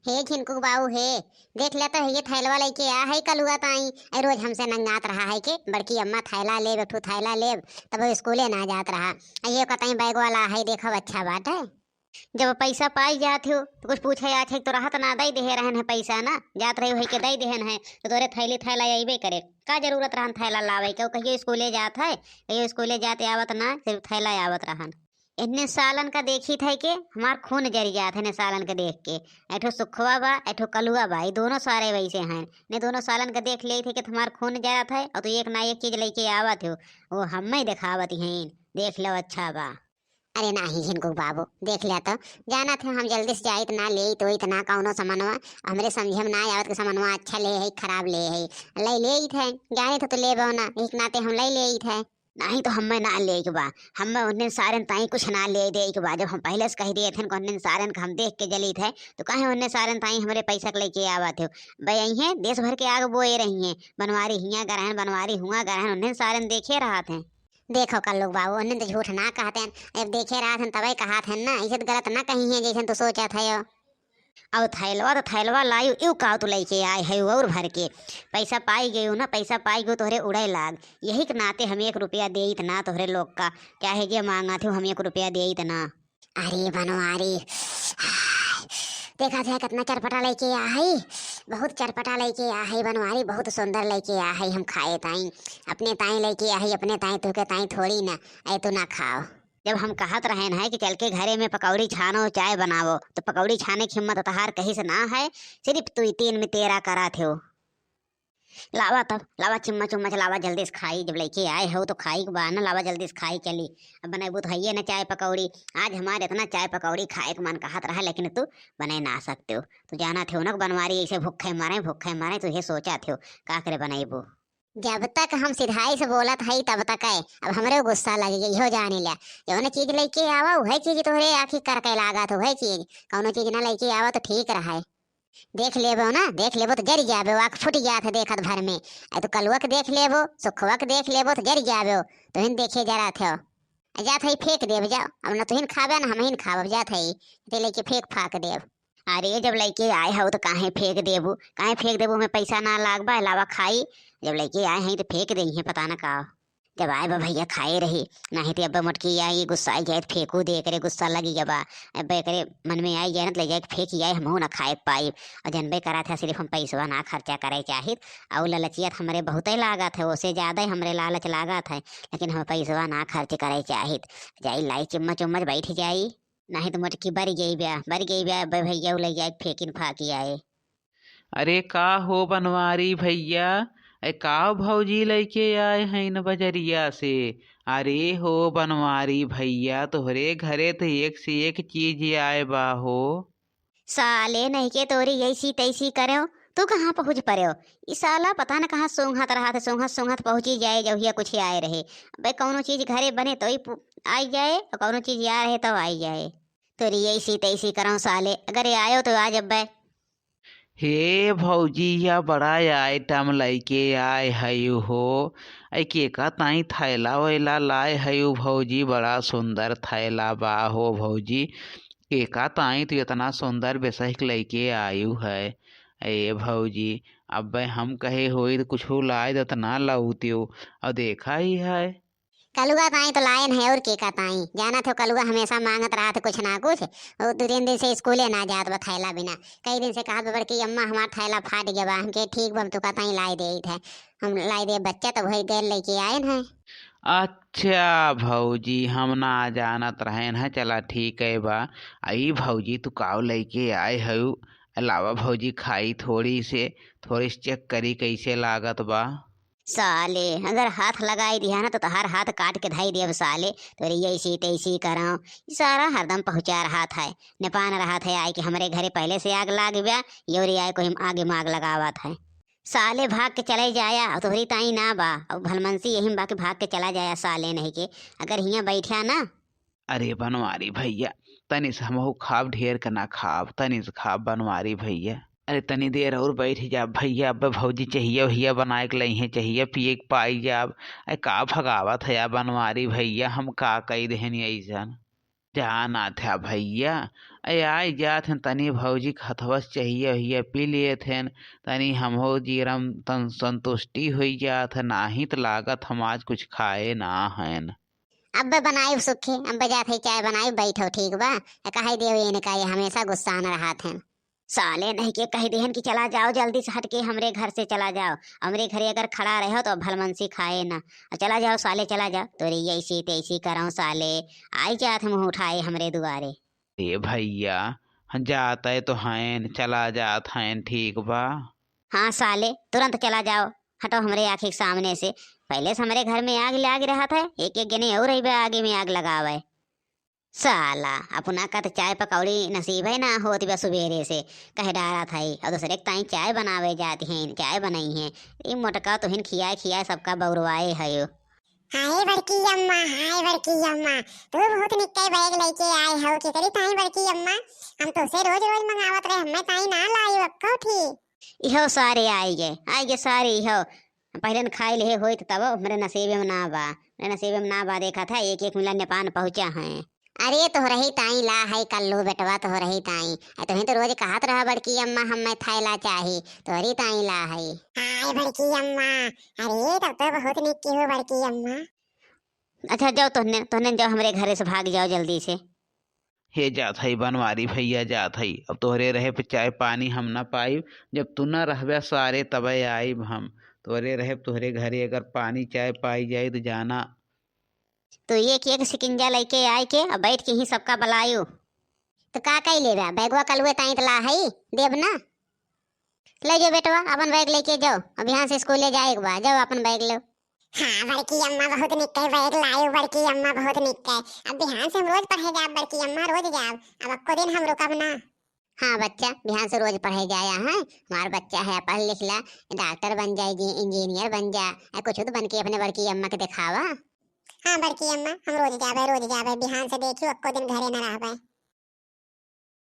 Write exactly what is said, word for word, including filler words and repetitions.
हे झिनकू बाबू हे, देख ले तो, ये थैलवा लइके आ है कलुआ ताई। ए, रोज हमसे नंगात रहा है कि बड़की अम्मा थैला लेब, एक ठो थैला लेब, तब वो स्कूले ना जात रहा। आ ये कतई बैग वाला है, देखब अच्छा बाटे। जब पैसा पाई जात हो तो कुछ पूछे आछे तो रहत ना, दई देहे रहन है पैसा ना, जात रही वही के दई देहन है तो तोरे थैली थैला अइबे करे। का जरूरत रहन थैला लावे के? वो कहियो स्कूले जात है, कहियो स्कूले जाते आवत ना, सिर्फ थैला आवत रहन। इन्ने सालन का देखी थे के हमार खून जरि जात है, इन्ने सालन के देख के। एठो सुखवा बा, एठो कलुआ बा, ई दोनों सारे वैसे हैं। ने दोनों सालन के देख लेई थे कि हमार खून जरत है और तू एक ना एक चीज लइके आवत हो, वो हमें देखावत हैं। देख लो, अच्छा बा। अरे नाही झिनकू बाबू, देख लिया तो, जाना थे हम जल्दी से जाइत ना, लेइत ओइत ना कौनो सामानवा, हमरे समझे में ना आवत के सामानवा अच्छा ले है, खराब ले है, ले लेइत है, जाने थे तो लेबो ना, एक नाते हम ले लेइत है। नाही तो हमें ना लेइ के बा, हमें उन्हन सारन ताई कुछ ना लेइ देइ के बा। जब हम पहिले से कहि दिए थे कि उन्हन सारन का हम देख के जलीत है, तो काहे उन्हन सारन ताई हमरे पैसा के लइके आवत हो? बे, यही है, देश भर के आग बोए रही हैं, बनवारी हियाँ गरहन, बनवारी हुआँ गरहन, उन्हन सारन देखे रहत हैं। देखो कल्लू बाबू, उन्हन तो झूठ ना कहत हैं, अब देखे रहत हैं तबे कहत हैं ना, ऐसे तो गलत ना कही हैं जैसन तू सोचत है। अब थैलवा तो थैलवा लायू, यू का तू लइके आए है और भर के? पैसा पाई गयू ना, पैसा पाई गयू तोहरे उड़े लाग। यही के नाते हम एक रुपया देइत ना तोहरे लोग का, चाहे जे मांगा थे हम एक रुपया देइत ना। अरे बनवारी, देखा जाए कितना चटपटा लइके आ है, बहुत चटपटा लइके आ है बनवारी, बहुत सुंदर लइके आ है। हम खाए ताई, अपने ताई लइके आ है, अपने ताई, तुहके ताई थोड़ी ना, ऐ तू ना खाओ। जब हम कहत रहेन है कि चल के घरे में पकौड़ी छानो, चाय बनावो, तो पकौड़ी छाने की हिम्मत तहार कहीं से ना है, सिर्फ तू तीन में तेरा करा थे हो। लावा तब, लावा चिम्मच उम्मच लावा, जल्दी से खाई, जब लइके आए हो तो खाई के बा ना, लावा जल्दी से खाई चली। अब बनैबू तो हइये ना चाय पकौड़ी, आज हमारे इतना चाय पकौड़ी खाए के मन कहत रहा, लेकिन तू बने ना सकते हो। तू जाना थे हो ना कि बनवारी ऐसे भूखे मरे, भूखे मरे, तू ये सोचा थे हो, का करे बनैबू? जब तक हम सिधाई से बोलत हई तब तक है, अब हमरे गुस्सा लग गई हो जाने ल्या। जौन चीज लइके आवा उहे चीज तोहरे आँखी करके लागत, उहे चीज। कौनो चीज ना लइके आवा तो ठीक रहे। देख लेबो ना, देख लेबो तो जरि जाबे, आँख फूट जात है देखत भर में। ऐ तो कलुआ के देख लेबो, सुखवा के देख लेबो तो जरि जाबे, तुहिन देखे जरा थे। जात है फेंक देब जाओ, अब ना तुहिन खाबे ना हमहिन खाब, अब जात है ते लइके फेंक फाक देब। अरे, जब लइके आए हो तो काहे फेंक देबू, काहे फेंक देबू? हमें पैसा ना लाग बा, लावा खाई। जब लइके आए हैं तो फेंक देइहें, पता ना का। जब आए बा भइया खाए रही, नाहीं तो अब्बे मोटकी आई गुस्सा आई जाए तो फेंकू दे, एकरे गुस्सा लगी गया बा। अब्बे एकरे मन में आई जाए ना तो ले जाए के फेंक ही आए, हमहू ना खाए के पाई। और जनबे करा था सिर्फ हम पैसवा ना खर्चा करे चाहित, और ललचियत हमरे बहुते लागत है, ओसे ज्यादा ही हमरे लालच लागत है, लेकिन हम पैसवा ना खर्च करे चाहित। जाई लाई चिम्मच उम्मच बैठ जाई। नाहीं तो मोटकी बरि गई ब्या, बरि गई ब्या, बे भइया उ लइ जाए फेंकिन फाकी आए। अरे का हो बनवारी भइया, ए का भौजी लइके आए हैं न बजरिया से? अरे हो बनवारी भइया, तोहरे घरे तो एक से एक चीज आए बा हो। साले नहीं के तोरी ऐसी तैसी करेओ, तू कहाँ पहुँच परेओ? ई साला पता न कहाँ सूंघत रहा थे, सूंघत सूंघत पहुँची जाए जौहिया कुछ आए रहे। अबे कौनो चीज घरे बने तो ही पु-, आई जाए, और कौनो चीज आ रहे तो आई जाए। तोरी ऐसी तैसी करो साले, अगर ये आयो तो आ जब्बे। हे भौजी, या बड़ा आइटम लइके आए हयू हो। ऐ केका ताई थैला वैला लाए हयू भौजी, बड़ा सुंदर थैला बा हो भौजी। केका ताई तू इतना सुंदर बेसहिक लइके आयू है। ए भौजी, अब्बे हम कहे होई तो कुछ लाए देत ना लाउतियो। और देखा ही है। कलुआ ताई तो लायन है और केका ताई। जाना थे कलुआ हमेशा मांगत रहा थे कुछ ना कुछ। वो दो तीन दिन से स्कूले ना जात बा थैला बिना। कई दिन से कहत बा बड़की अम्मा हमार थैला फाट गया बा। हमके ठीक बा, हम तुका ताई लाई देइत है। हम लाई दे बच्चा तो वही गैल लइके आयन है। अच्छा भौजी, हम ना जानत रहेन है, चला ठीक है बा। आई भौजी, तू काव लइके आए हऊ? लावा भौजी खाई थोड़ी से, थोड़ी से चेक करी कैसे लागत बा। साले, अगर हाथ लगाई दिया ना तो तोहार हाथ काट के धई देब साले। तोरी ऐसी तैसी कराओ, ई सारा हरदम पहुँचा रहा था, नेपान रहा था आए कि हमरे घरे पहले से आग लाग गया, योरी आए कोई आगे में आग लगावा था। साले भाग के चले जाया, और तोहरी ताई ना बा, और भलमनसी यही में बा कि भाग के चला जाया साले नहीं के, अगर हियाँ बैठा ना। अरे बनवारी भैया, तनी से हमहू खाब, ढेर के ना खाब, तनी से खाब बनवारी भैया। अरे तनी देर और बैठ जा भैया, अब भौजी चाहिए वहिया बनाए के लइहे, चाहिए पिए के पाई जाब। अरे का भगावत है यार बनवारी भैया, हम का कई देहनी ऐसन? जाना था भैया, ए, आइ जात हन, तनी भौजी के हथवा से चाहिए हुइया पी लेत हन, तनी हमहू जीरम तन संतुष्टि होइ जात है, नाहीं त लागत हम आज कुछ खाए ना हन। अब बनाइब सुखी, अब जात है चाय बनाइब, बैठो, ठीक बा? ए, कहै देउ इनका, ये हमेसा गुस्सान रहत हन। साले नहीं के कहि देहन कि चला जाओ जल्दी से हट के हमरे घर से चला जाओ, हमरे घरे अगर खड़ा रहो तो भलमनसी खाए ना, और चला जाओ साले चला जाओ, तोरे ऐसी तैसी करौं साले, आइ जात है मुँह उठाए हमरे दुआरे। ए भइया, जात है तो हन, चला जात हन, ठीक बा? हाँ साले, तुरंत चला जाओ, हटो हमरे आँखी के सामने से। पहिले से हमरे घर में आग लाग रहत है, एक एक जने और अइबे आगे में आग लगावै। साला, अपना का त चाय पकौड़ी नसीबै ना होत बा सुबेरे से, कहे डारत है, और दूसरे के ताईं चाय बनावे जात हैं, चाय बनइहैं। ई मोटका तोहिन खियाए खियाए सबका बउरवाए हयो। हाय बड़की अम्मा, हाय बड़की अम्मा, तू बहुत निक्के बैग लइके आए हो, केकरी ताईं बड़की अम्मा? हम तोसे रोज रोज मंगावत रहे, हमें ताईं ना लाइउ एक्को ठी। इहो सारे आइ गए, आइ गए सारे इहो। पहिले न खाइ लेहे होइत तब, हमरे नसीबे में ना बा, हमरे नसीबे में ना बा, देखत है एक एक मिला नेपान पहुँचा है। अरे तोहरही ताईं ला है कल्लू बेटवा, तोहरही ताईं। अ, तोहिन तो रोज कहत रहा बड़की अम्मा हमें थैला चाही, तोहरी ताईं ला है। हाय बड़की अम्मा, अरे तब तो बहुत निक्की हो बड़की अम्मा। अच्छा जाओ तोहने, तोहने जाओ हमरे घरे से भाग जाओ जल्दी से। हे जात हई बनवारी भइया जात हई, अब तोहरे रहे पे चाय पानी हम ना पाइब, जब तू ना रहबे सारे तबे आइब हम। तोहरे रहे पे तोहरे घरे अगर पानी चाय पाइ जाई त जाना। तो एक एक सिकिंजा लइके आइके अब बैठ के ही सबका बलायु। तो का कइ लेबा, बैगवा कलुए ताईं त ला हई, देब ना। ले जो बेटवा, अपन बैग लइके जाओ, अब बिहान से स्कूले जाए के बा, जाओ अपन बैग लो। हाँ बड़की अम्मा, बहुत निक्के बैग लायु बड़की अम्मा, बहुत निक्के। अब बिहान से हम रोज पढ़े जाब बड़की अम्मा, रोज जाब, अब अक्को दिन हम रुकब ना। हाँ बच्चा, बिहान से रोज पढ़े जाया है, हमार बच्चा है, पढ़ लिख ला, डॉक्टर बन जाए जी, इंजीनियर बन जा, ए, कुछ तो बन के अपने बड़की अम्मा के देखावा। हाँ बड़की अम्मा, हम रोज जाबे, रोज जाबे, बिहान से देखियो अक्को दिन घरे न रहबे।